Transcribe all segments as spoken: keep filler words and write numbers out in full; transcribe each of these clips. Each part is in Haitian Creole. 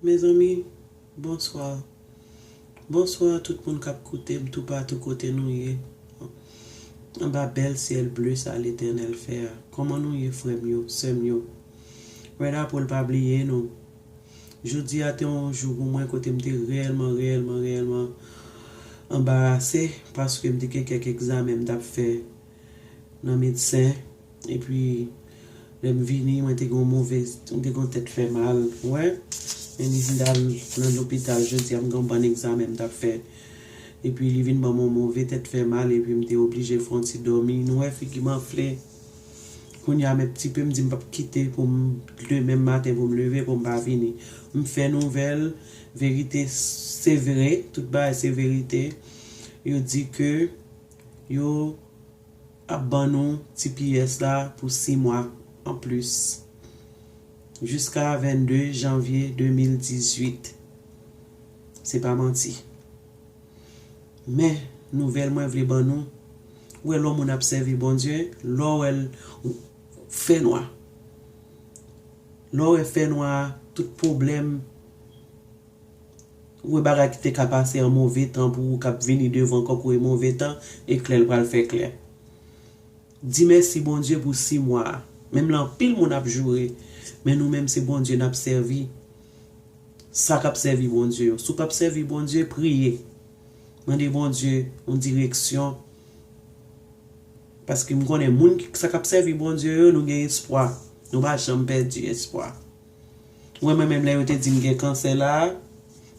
Mezanmi, bonswa. Bonswa tout moun k ap koute m toupatou kote nou ye. Anba bèl syèl ble sa Letènèl fè a. Kòman nou ye, frè m yo, sè m yo? Red Apple pa bliye nou. Jodi a te yon jou pou mwen kote m te reyèlman, reyèlman, reyèlman anbarase paske m te gen kèk egzamen m t ap fè nan medsen. Epi, lè m vini, mwen te gen yon move, mwen te gen yon tèt fè mal. Ou wè? Menm m t al nan lopital jodi a, m gen yon bann egzamen m t ap fè. Epi, li vin ban m yon move tèt fè mal, epi m te oblije fè yon ti dòmi. Nou wè figi m anfle. Kounye a, men ti pe m di m p ap kite pou m, demen maten pou m leve, pou m pa vini. M fè nouvèl, verite se vre, tout bagay se verite. Yo di ke yo ap ban nou T P S la pou sis mwa anplis. Jiska vennde janvye de mil dizuit. Se pa manti. Men, nouvèl mwen vle ban nou, ou wè lè yon moun ap sèvi Bondye, lè w wè l fè nwa. Lè w wè fè nwa, tout pwoblèm, ou wè bagay ki te ka pase an move tan pou ou k ap vini devan kòkoy move tan, eklè l pral fè klè. Di mèsi Bondye pou sis mwa a. Menm lè anpil moun ap joure, men nou menm se Bondye n ap sèvi. Sa k ap sèvi Bondye yo. Si w p ap sèvi Bondye, priye. Mande Bondye yon direksyon. Paske m konnen moun ki, sa k ap sèvi Bondye yo, nou gen espwa. Nou pa janm pèdi espwa. Ou wè mwen menm lè yo te di m gen kansè la,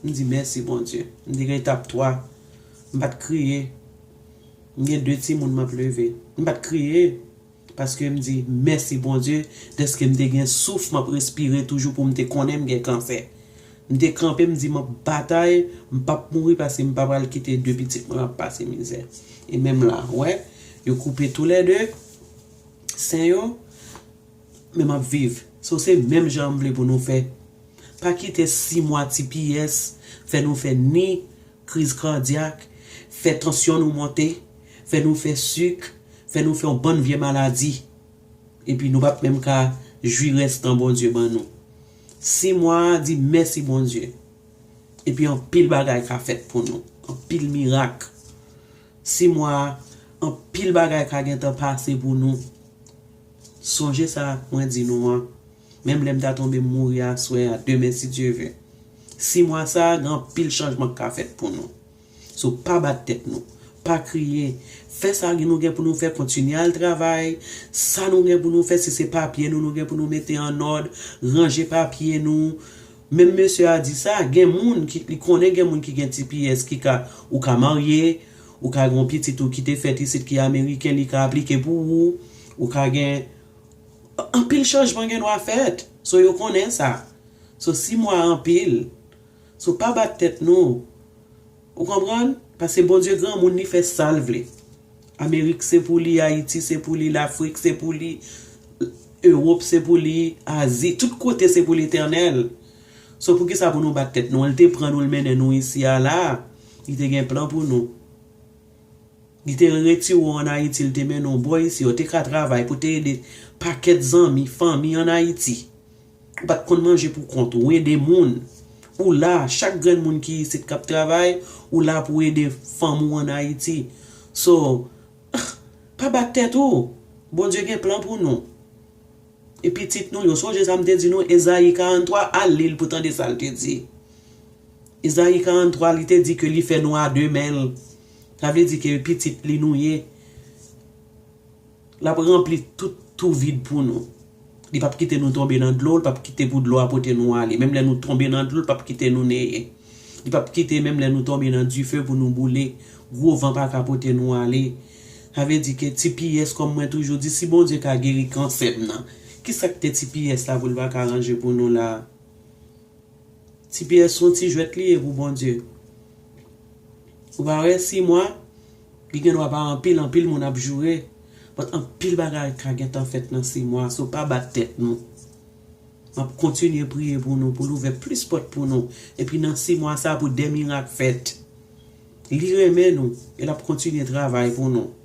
m di mèsi Bondye. M te gen etap twa. M pa t kriye. M gen de timoun m ap leve. M pa t kriye. Paske m di mèsi Bondye dèske m te gen souf m ap respire toujou pou m te konnen m gen kansè. M te kanpe, m di m ap batay, m p ap mouri paske m pa pral kite de pitit mwen ap pase mizè. E menm la, ou wè, yo koupe toulède sen yo, men m ap viv. So, se menm jan m vle pou nou fè. Pa kite sis mwa T P S fè nou fè ni kriz kadyak, fè tansyon nou monte, fè nou fè sik, fè nou fè yon bann vye maladi. Epi nou p ap menm ka jwi rès tan Bondye ban nou. Sis mwa a, di mèsi Bondye. Epi anpil bagay ka fèt pou nou. Anpil mirak. Sis mwa a, anpil bagay ka gentan pase pou nou. Sonje sa mwen di nou an. Menm lè m ta tonbe m mouri aswè a, demen si Dye ve. Sis mwa sa a, gen anpil chanjman k ka fèt pou nou. So, pa bat tèt nou. Pa kriye. Fè sa nou gen pou nou fè, kontinye al travay. Sa nou gen pou nou fè, si se papye nou, nou gen pou nou mete an òd, ranje papye nou. Menm mesye a di sa, gen moun ki, li konnen gen moun ki gen T P S ki ka, ou ka marye, ou ka gen yon pitit ou ki te fèt isit ki ameriken, li ka aplike pou ou, ou ka gen anpil chanjman gen dwa fèt. So, yo konnen sa. So, sis mwa anpil. So, pa bat tèt nou. Ou konprann? Paske Bondye granmoun, li fè sa l vle. Amerik se pou li, Ayiti se pou li, Lafrik se pou li, Ewòp se pou li, Azi, tout kote se pou Letènèl. So, poukisa pou nou bat tèt nou? Li te pran nou, l mennen nou isi a la. Li te gen plan pou nou. Li te retire w ann Ayiti, li te mennen w bò isi, w te ka travay pou te ede pakèt zanmi, fanmi ann Ayiti. Ou pa t konn manje pou kont ou, ou ede moun. Ou la, chak grenn moun ki isit k ap travay, ou la pou ede fanmi w ann Ayiti. So, pa bat tèt ou. Bondye gen plan pou nou. E pitit nou yo, sonje sa m te di nou, Ezayi karanntwa, al li l pou tande sa l te di. Ezayi karanntwa, li te di ke li fè nou a de men l. Sa vle di ke pitit li nou ye. L ap ranpli tout twou vid pou nou. Li p ap kite nou tonbe nan dlo, li p ap kite pou dlo a pote nou ale. Menm lè nou tonbe nan dlo, li p ap kite nou neye. Li p ap kite menm lè nou tonbe nan dife pou nou boule. Gwo van pa ka pote nou ale. Sa vle di ke T P S, kòm mwen toujou di, si Bondye ka geri kansè m nan, kisa k te T P S la pou l pa ka ranje pou nou la? T P S se yon ti jwèt li ye pou Bondye. Ou pa wè sis mwa, li gen dwa pa anpil, anpil moun ap joure. But anpil bagay ka gentan fèt nan sis mwa, so pa bat tèt nou. M ap kontinye priye pou nou, pou l ouvè plis pòt pou nou. Epi nan sis mwa sa, pou de mirak fèt. Li renmen nou, e l ap kontinye travay pou nou.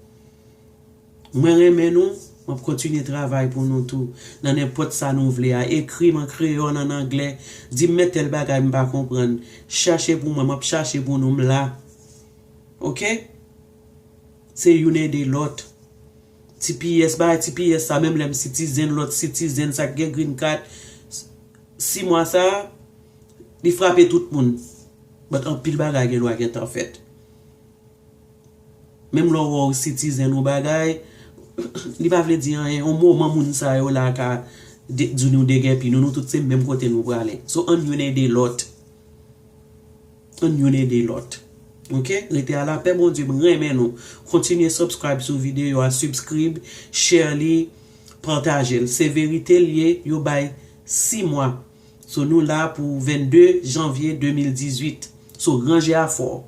Mwen renmen nou, M ap kontinye travay pou nou tou. Nan nenpòt sa nou vle a. Ekri m an kreyòl, an anglè. Di m men tèl bagay m pa konprann. Chache pou mwen, m ap chache pou nou, m la. Oke? Se youn ede lòt. T P S, bagay T P S sa, menm lè m citizen, lòt citizen, sa k gen green card, sis mwa sa, li frape tout moun. But anpil bagay gen dwa gentan fèt. Menm lè w wè w citizen ou bagay, li pa vle di anyen. Yon moman moun sa yo la ka de- di nou degèpi nou, nou tout se menm kote nou prale. So, ann youn ede lòt. Ann youn ede lòt. Oke? Rete a lapè, Bondye renmen nou. Kontinye subscribe sou videyo a, subscribe, share li, pataje l. Se verite l ye, yo bay sis mwa. So, nou la pou vennde janvye de mil dizuit. So, ranje afè w.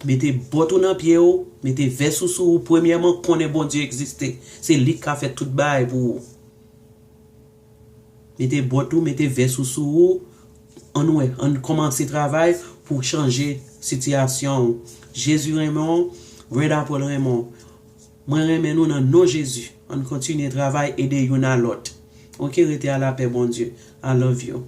Mete bòt ou nan pye w, mete vès ou sou ou. Premyèman, konnen Bondye egziste. Se li k ka fè tout bagay pou ou. Mete bòt ou, mete vès ou sou ou. Ann wè, ann kòmanse travay pou chanje sitiyasyon w. Jezi renmen w, Red Apple renmen w. Mwen renmen nou nan non Jezi. Ann kontinye travay, ede youn a lòt. Oke, rete a lapè, Bondye. I love you.